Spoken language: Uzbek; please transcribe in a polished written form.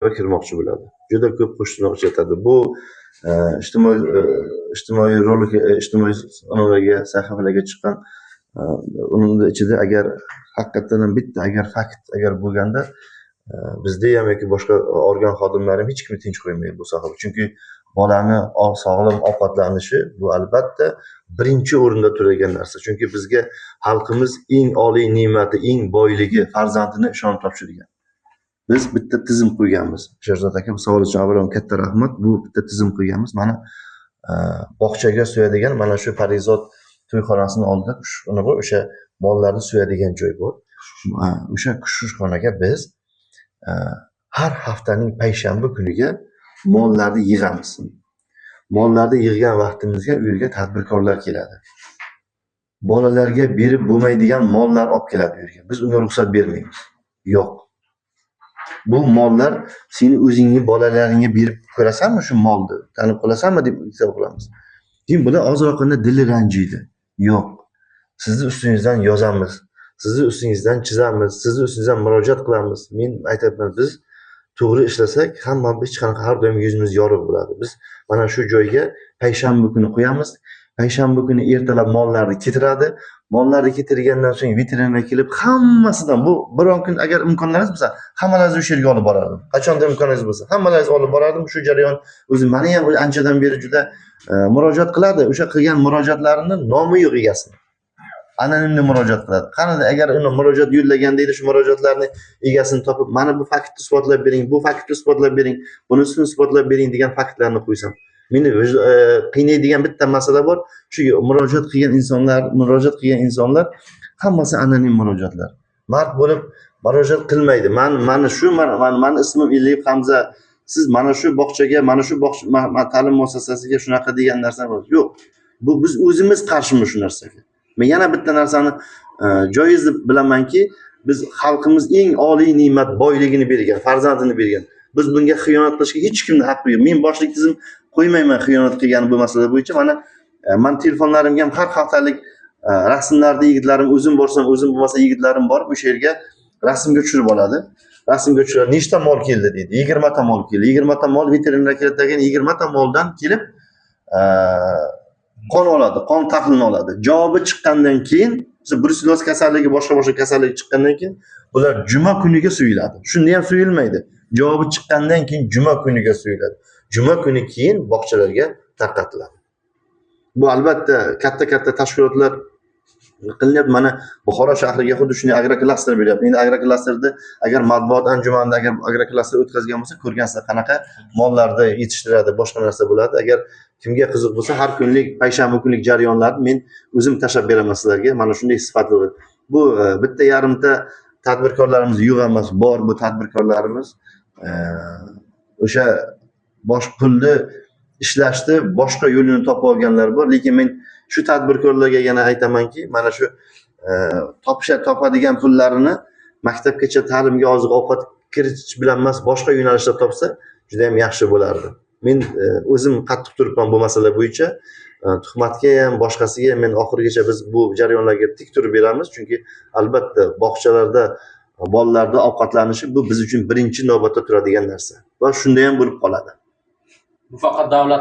Kirmoqchi bo'ladi. Juda ko'p qo'shtirnoq ishlatadi. Bu ijtimoiy rolik, ijtimoiy anavilarga, sahifalarga chiqqan, uni ichida agar haqiqatdan ham bitta agar fakt agar bo'lganda, bizda ham yoki boshqa organ xodimlari ham hech kimni tinch qo'ymaydi bu sohada. Chunki bolani sog'lom ovqatlanishi bu albatta birinchi o'rinda turadigan narsa. Chunki bizga xalqimiz eng oliy ne'mati, eng boyligi farzandini ishonib topshirgan. Biz bitta tizim qo'yganmiz. Sherzod aka, bu savol uchun avvalambor katta rahmat. Bu bitta tizim qo'yganmiz. Mana bog'chaga so'yadigan mana shu Parizod to'yxonasini oldida qushxona bor, o'sha mollarni so'yadigan joy bor. O'sha qushxonaga biz har haftaning payshanba kuniga mollarni yig'amiz. Mollarni yig'gan vaqtimizga u yerga tadbirkorlar keladi. Bolalarga berib bo'lmaydigan mollar olib keladi u yerga. Biz unga ruxsat bermaymiz. Yo'q. Bu mollar seni o'zingni bolalaringga berib ko'rasanmi shu molni? Tanib qolasanmi deb hisob qilamiz. Keyin bular ozroqgina dili ranjiydi. Yo'q. Sizni ustingizdan yozamiz. Sizni ustingizdan chizamiz. Sizni ustingizdan murojaat qilamiz. Men aytyapman, biz to'g'ri ishlasak, hamma hech qanaqa har doim yuzimiz yorug' bo'ladi. Biz mana shu joyga payshanba kuni qo'yamiz. Payshanba kuni ertalab mollarni ketiradi. Mollarni ketirgandan so'ng veterinar kelib hammasidan bu biron kun agar imkonlaringiz bo'lsa, hammalaringizni o'sha yerga olib borardim. Qachondir imkoningiz bo'lsa, hammalaringizni olib borardim. Shu jarayon o'zi meni ham anchadan beri juda murojaat qiladi. O'sha qilgan murojaatlarini nomi yo'q egasini. Anonimni murojaat qiladi. Qanday agar uni murojaat yo'llaganda edi, shu murojaatlarni egasini topib, mana bu faktni isbotlab bering, bu faktni isbotlab bering, bunisini isbotlab bering degan faktlarni qo'ysam. Meni qiynaydigan bitta masala bor. Shu murojaat qilgan insonlar hammasi anonim murojaatlar. Mard bo'lib murojaat qilmaydi. Man mana shu mani ismim Illiyev Hamza. Siz mana shu bog'chaga, mana shu bog'cha ta'lim muassasasiga shunaqa degan narsa yo'q. Bu biz o'zimiz qarshimiz shu narsaga. Men yana bitta narsani joiz deb bilamanki, biz xalqimiz eng oliy ne'mat boyligini bergan, farzandini bergan. Biz bunga xiyonat qilishga hech kimni haqqi yo'q. Men boshlik tizim qo'ymayman xiyonat qilgani bu masala bo'yicha. Mana man telefonlarimga ham har haftalik rasmlarni yigitlarim, o'zim borsam, o'zim bo'lmasa yigitlarim borib o'sha yerga rasmga tushirib oladi. Rasmga tushiradi. Nechta mol keldi deydi. 20 ta mol keldi. 20 ta mol veterinar keladi, keyin 20 ta moldan kelib qon oladi, qon tahlilini oladi. Javobi chiqqandan keyin, bruselloz kasalligi, boshqa boshqa kasallik chiqqandan keyin bular juma kuniga so'yiladi. Shunda ham so'yilmaydi. Javobi chiqqandan keyin juma kuniga so'yiladi. Juma kuni keyin bog'chalarga tarqatiladi. Bu albatta katta-katta tashkilotlar qilinyapti. Mana Buxoro shahriga xuddi shunday agroklaster beryapti. Endi agroklasterda agar matbuot anjumanida agar agroklaster o'tkazgan bo'lsa, ko'rgansizlar qanaqa mollarni yetishtiradi, boshqa narsa bo'ladi. Agar kimga qiziq bo'lsa, har kunlik payshanba kunlik jarayonlarni men o'zim tashlab beraman sizlarga. Mana shunday sifatli. Bu bitta yarimta tadbirkorlarimiz yo'q emas, bor bu tadbirkorlarimiz. O'sha bosh pulni ishlashni boshqa yo'lini topib olganlar bor, lekin men shu tadbirkorlarga yana aytamanki, mana shu topadigan pullarini maktabgacha ta'limga oziq ovqat kiritish bilan emas, boshqa yo'nalishda topsa juda ham yaxshi bo'lardi. Men o'zim qattiq turibman bu masala bo'yicha. Tuhmatga ham, boshqasiga ham men oxirigacha biz bu jarayonlarga tik turib beramiz, chunki albatta bog'chalarda bolalarda ovqatlanishi bu biz uchun birinchi navbatda turadigan narsa va shunda ham bo'lib qoladi. Bu faqat davlat